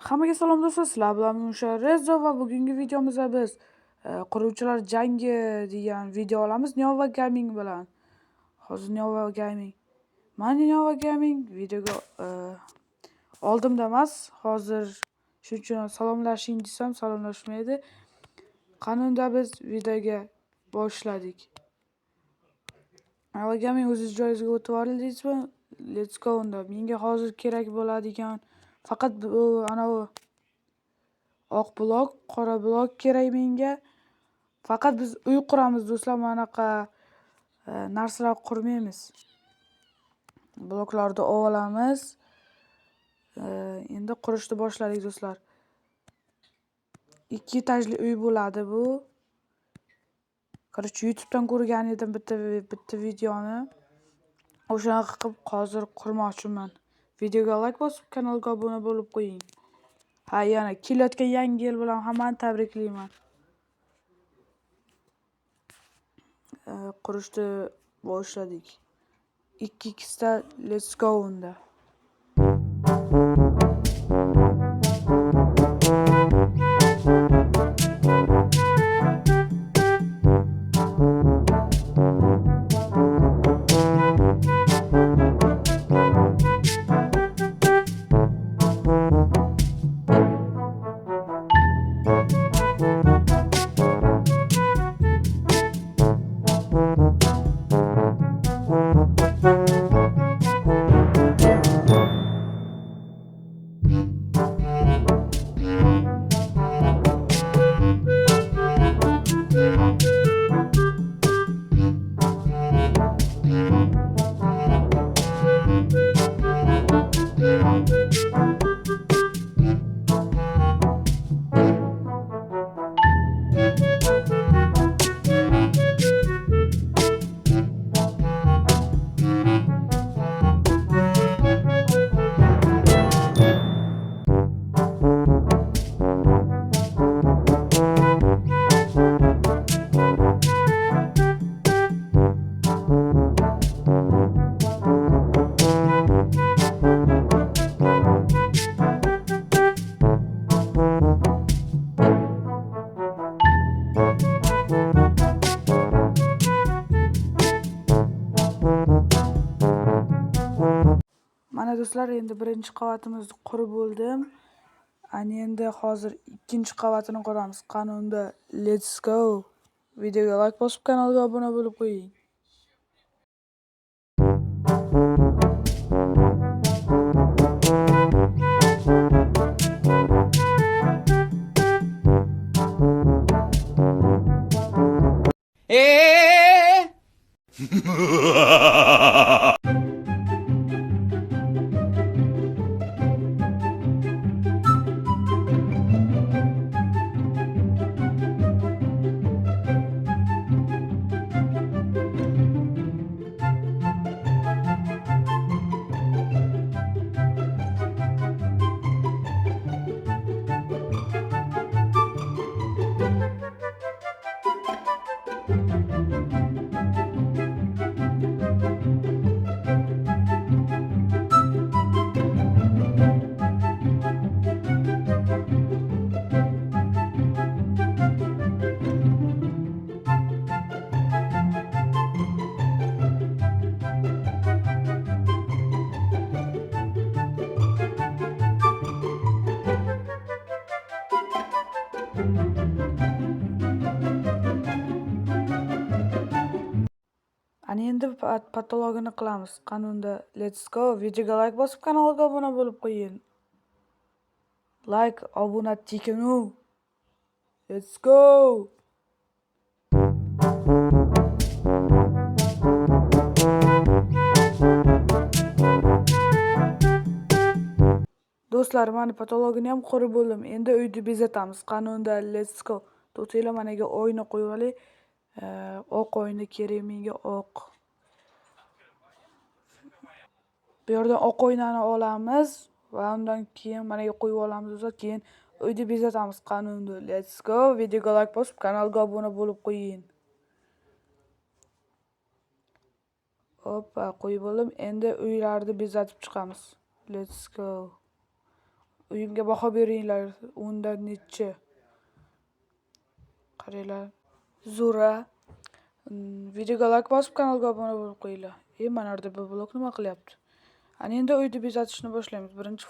Hammaga salom do'stlar, sizlar bilan Musha Rezo va bugungi videomizda biz quruvchilar jangi degan video olamiz Nova Gaming bilan. Hozir Nova Gaming. Mana Nova Gaming videoga oldimda emas, hozir shuning uchun salomlashing desam salomlashmaydi. Qani unda biz videoga boshladik. Nova Gaming o'zingiz joyingizga o'tib olindingizmi? Let's go unda. Menga hozir kerak bo'ladigan faqat bu anavi oq blok, qora blok kerak menga. Faqat biz uy quramiz do'stlar, manaqa narsalar qurmaymiz. Bloklarni olamiz. Endi qurishni boshladik do'stlar. 2 etajli uy bo'ladi bu. Короче, YouTube'dan ko'rgan edim bitta videoni. O'shanaqa qilib hozir qurmoqchiman. Videoga like bosib, kanalga obuna bo'lib qo'ying. Ha, yana kelayotgan yangi yil bilan hammani tabriklayman. Qurishni boshladik. 2x da let's go unda. Mana do'stlar, endi birinchi qavatimizni qurib bo'ldim. Ana endi hozir ikkinchi qavatini quramiz. Qani unda let's go. Videoga like bosib, kanalga obuna bo'lib qo'ying. Ana endi patologini qilamiz. Qani unda let's go. Videoga like bosib, kanalga obuna bo'lib qo'ying. Like, obuna tekinu. Let's go. Do'stlar, mana patologini ham qurib bo'ldim. Endi uyni bezatamiz. Qani unda let's go. To'xtanglar, managa oyna qo'yib olay. Oq oyna kerak menga, oq. Bu yerdan oq oynani olamiz va undan keyin managa qo'yib olamiz do'stlar. Keyin uyni bezatamiz. Qani unda let's go. Videoga like bosib, kanalga obuna bo'lib qo'ying. Hoppa, qo'yib bo'ldim. Endi uylarni bezatib chiqamiz. Let's go. Uyimga baho beringlar. 10dan nechi? Qaranglar. Zo'ra. Videoga like bosib, kanalga obuna bo'lib qo'yinglar. Mana yerda bu blok nima qilyapti? Ana endi uyni bezatishni boshlaymiz. Birinchi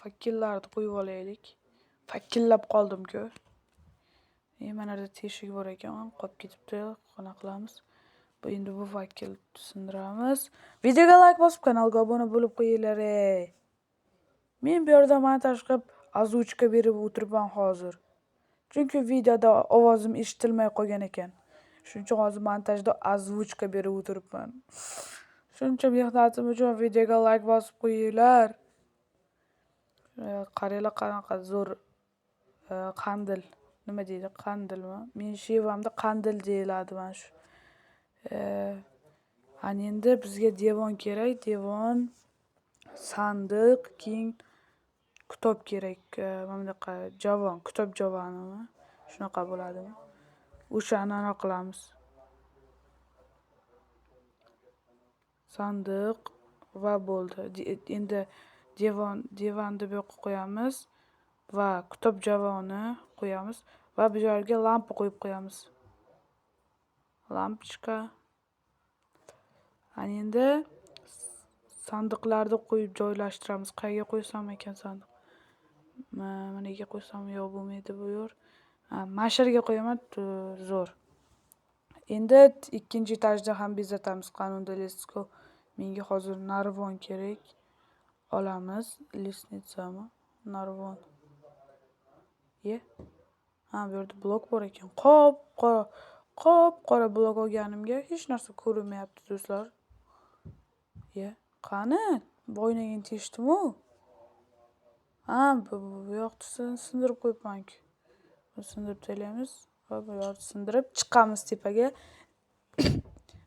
fakillarni qo'yib olaylik. Fakillab qoldim-ku. Mana yerda teshik bor ekan, qolib ketibdi. Qanaqa qilamiz? Bu endi bu fakil sindiramiz. Videoga like bosib, kanalga obuna bo'lib qo'yinglar. Ey. Men bu yerda montaj qilib, озвучка berib o'tiribman hozir. Chunki videoda ovozim eshitilmay qolgan ekan. Shuning uchun hozir montajda озвучка berib o'tiribman. Shuncha mehnatim uchun videoga like bosib qo'yinglar. Qaranglar, qanaqa zo'r qandil. Nima deydi? Qandilmi? Men shevamda qandil deyiladi mana shu. Ana endi bizga devon kerak. Devon, sandiq, keyin kitob kerak. Mana bunaqa javon, kitob javonimi? Shunaqa bo'ladimi? O'shani anaqa qilamiz. Sandiq va bo'ldi. Endi devanni bu yoqqa qo'yamiz va kitob javoni qo'yamiz va bu yerga lampa qo'yib qo'yamiz. Lampochka. Ana endi sandiqlarni qo'yib joylashtiramiz. Qayerga qo'ysam ekan sandiq? Mana yerga qo'ysam yo'q, bo'lmaydi bu yer. Mana shu yerga qo'yaman, zo'r. Endi ikkinchi etajni ham bezatamiz. Qani unda, let's go. Menga hozir narvon kerak. Olamiz. Лестницами? Narvon. Ye. Ha, bu yerda blok bor ekan. Qop-qora blok olganimga hech narsa ko'rinmayapti, do'stlar. Ye, qani? Boynagini teshdim-u. Ha, bu yoqni sindirib qo'yibman-ku. Buni sindirib tashlaymiz va bu yoqni sindirib chiqamiz tepaga.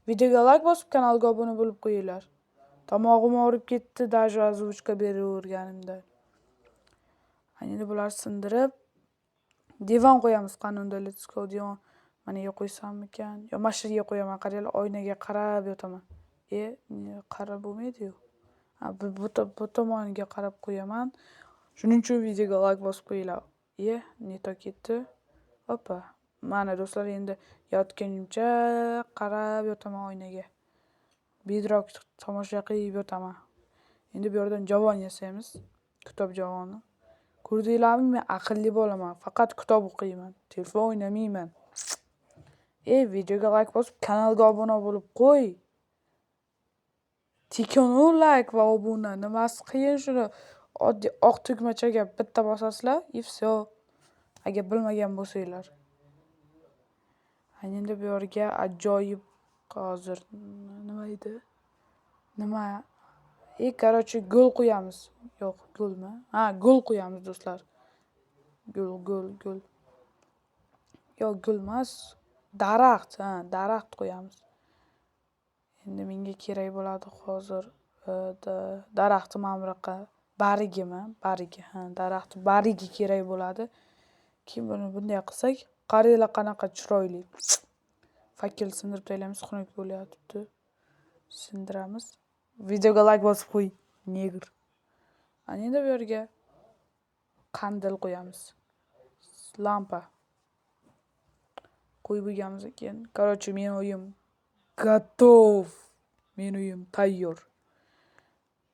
Videoga like bosib, kanalga obuna bo'lib qo'yinglar. Tomog'im og'rib ketdi, даже озвучка beraverganimda. Endi bularni sindirib divan qo'yamiz. Qani unda, let's go, divan. Mana yerga qo'ysammikan? Yo, mana shu yerga qo'yaman. Qaranglar, oynaga qarab yotaman. Qarab bo'lmaydi-yu. Ha, bu tomoniga qarab qo'yaman. Shuning uchun videoga like bosib qo'yinglar. Не то ketdi. Oppa. Mana do'stlar, endi yotgunimcha qarab yotaman oynaga. Bedrock tomosha qilib yotaman. Endi bu yerdan javon yasaymiz. Kitob javoni. Ko'rdinglarmi, men aqlli bolaman. Faqat kitob o'qiyman. Telefon o'ynamayman. Videoga like bosib, kanalga obuna bo'lib qo'y. Tekin-u like va obuna. Nimasi qiyin shuni? Oddiy oq tugmachaga bitta bosasizlar, и всё. Agar bilmagan bo'lsanglar. Endi bu yerga ajoyib hozir nima edi? Nima? Короче, gul qo'yamiz. Yo'q, gulmi? Ha, gul qo'yamiz, do'stlar. Gul, gul, gul. Yo'q, gul emas. Daraxt, ha, daraxt qo'yamiz. Endi menga kerak bo'ladi hozir daraxtni mana bunaqa bargimi? Bargi, ha, daraxt bargi kerak bo'ladi. Keyin buni bunday qilsak, qaranglar qanaqa chiroyli. Fakil sindirib tashlaymiz, xunuk bo'lyapti. Sindiramiz. Videoga like bosib qo'y, negr. Ana endi bu yerga qandil qo'yamiz. Lampa. Qo'yib bo'lganimizdan keyin, короче, meni uyim готов. Meni uyim tayyor.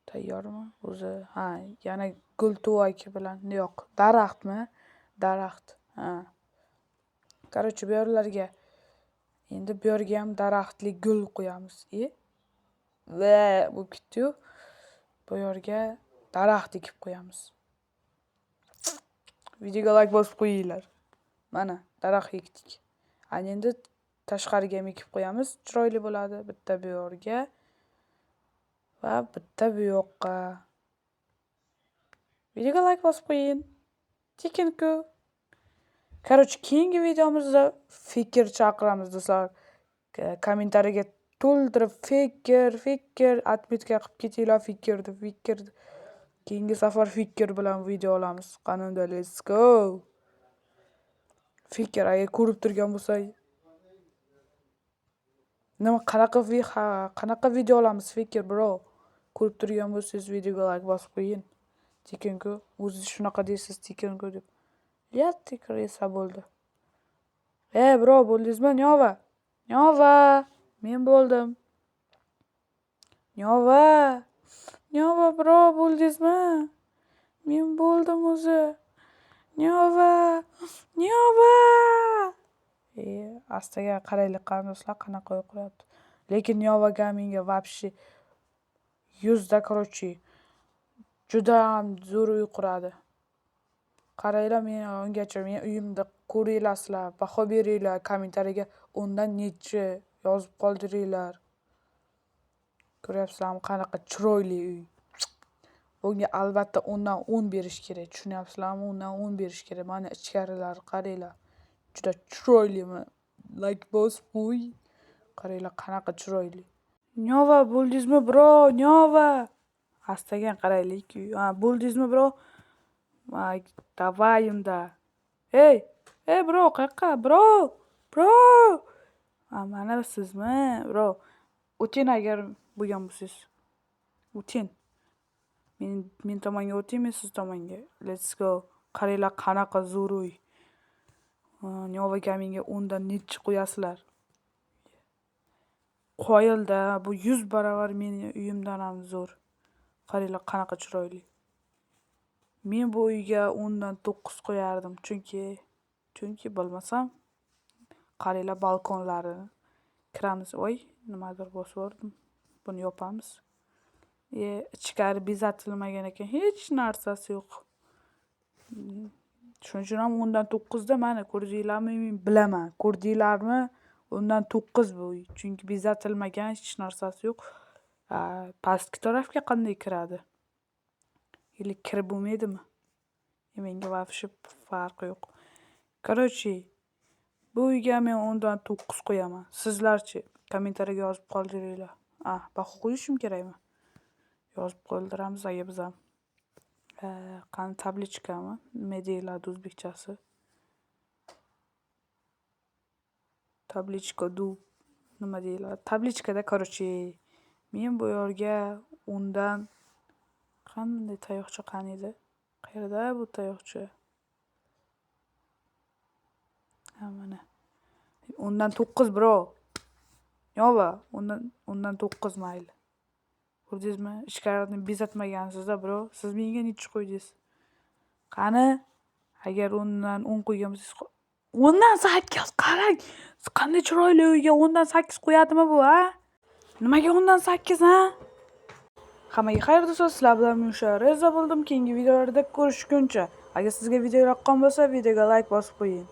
Tayyormi? O'zi, ha, yana gul tuvaki bilan, yo'q, daraxtmi? Daraxt, ha. Короче, bu yerlarga endi bu yerga ham daraxtli gul qo'yamiz. Va bo'lib ketdi-yu. Bu yerga daraxt ekib qo'yamiz. Videoga like bosib qo'yinglar. Mana, daraxt ekdik. Ana endi tashqariga ham ekib qo'yamiz, chiroyli bo'ladi. Bitta bu yerga va bitta bu yoqqa. Videoga like bosib qo'ying. Tekin-ku. Короче, keyingi videomizda fikr chaqiramiz, do'stlar. Kommentariyaga to'ldirib fikr, fikr отметка qilib ketinglar fikrni, fikr. Keyingi safar fikr bilan video olamiz. Qani unda, let's go. Fikr, agar ko'rib turgan bo'lsa, nima, qanaqa video olamiz, fikr, bro? Ko'rib turgan bo'lsangiz, videoga like bosib qo'ying. Tekin-ku. O'zi shunaqa deysiz, tekin-ku deb. Lyatti kirsa bo'ldi. Bro, bo'ldingizmi? Nyova. Nyova. Men bo'ldim. Nyova. Nyova bro, bo'ldingizmi? Men bo'ldim o'zi. Nyova. Nyova. Astaga qaraylik qani do'stlar, qanaqa uy quryapti. Lekin Nyova Gamingga вообще yuzda, короче, judayam zo'r uy quradi. Qaranglar, men ungacha men uyimni ko'ringlar sizlar, baho beringlar, kommentariyaga o'ndan nechi yozib qoldiringlar. Ko'ryapsizlarmi, qanaqa chiroyli uy. Bunga albatta 10dan 10 berish kerak, tushunyapsizlarmi? 10dan 10 berish kerak. Mana ichkarilari qaranglar. Juda chiroylimi? Like bosib qo'y. Qaranglar, qanaqa chiroyli. Nyova, bo'ldingizmi, bro? Nyova. Astagan qaraylik. Ha, bo'ldingizmi, bro? Давай unda. Ey, ey bro, qayoqqa? Bro, bro. Ha, mana sizmi, bro? O'ting agar bo'lgan bo'lsangiz. O'ting. Men tomonga o'ting, men siz tomonga. Let's go. Qaranglar, qanaqa zo'r uy. Nyova Gamingga 10dan nechi qo'yasizlar? Qoyilda, bu 100 barobar meni uyimdan ham zo'r. Qaranglar, qanaqa chiroyli. Men bu uyga 10dan 9 qo'yardim, chunki bilmasam, qaranglar balkonlarini. Kiramiz. Voy, nimadir bosib yubordim. Buni yopamiz. Ichkari bezatilmagan ekan, hech narsasi yo'q. Shuning uchun ham 10dan 9 da mana ko'rdinglarmi, men bilaman. Ko'rdinglarmi? 10dan 9 bu uy. Chunki bezatilmagan, hech narsasi yo'q. Pastki tarafga qanday kiradi? Или kirib bo'lmaydimi? Menga вообще farqi yo'q. Короче, bu uyga men 10dan 9 qo'yaman. Sizlarchi? Kommentariyaga yozib qoldiringlar. Baho qo'yishim kerakmi? Yozib qoldiramiz agar biz ham. Qani табличка mi? Nima deyiladi o'zbekchasi? Табличка du nima deyiladi? Табличка da, короче, men bu yerga 10dan qanday tayoqcha qani edi? Qayerda bu tayoqcha? Ha, mana. 10dan 9 bro. Yova, 10dan 9 mayli. Ko'rdingizmi? Ichkarini bezatmagansiz-da, bro. Siz menga nechi qo'ydingiz? Qani? Agar 10dan 10 qo'ygan bo'lsangiz, 10dan 8 qarang. Qanday chiroyli uyga 10dan 8 qo'yadimi bu, ha? Nimaga 10dan 8, ha? Hammaga xayr do'stlar, sizlar bilan men o'sha Reza bo'ldim. Keyingi videolarda ko'rishguncha. Agar sizga video yoqqan bo'lsa, videoga like bosib qo'ying.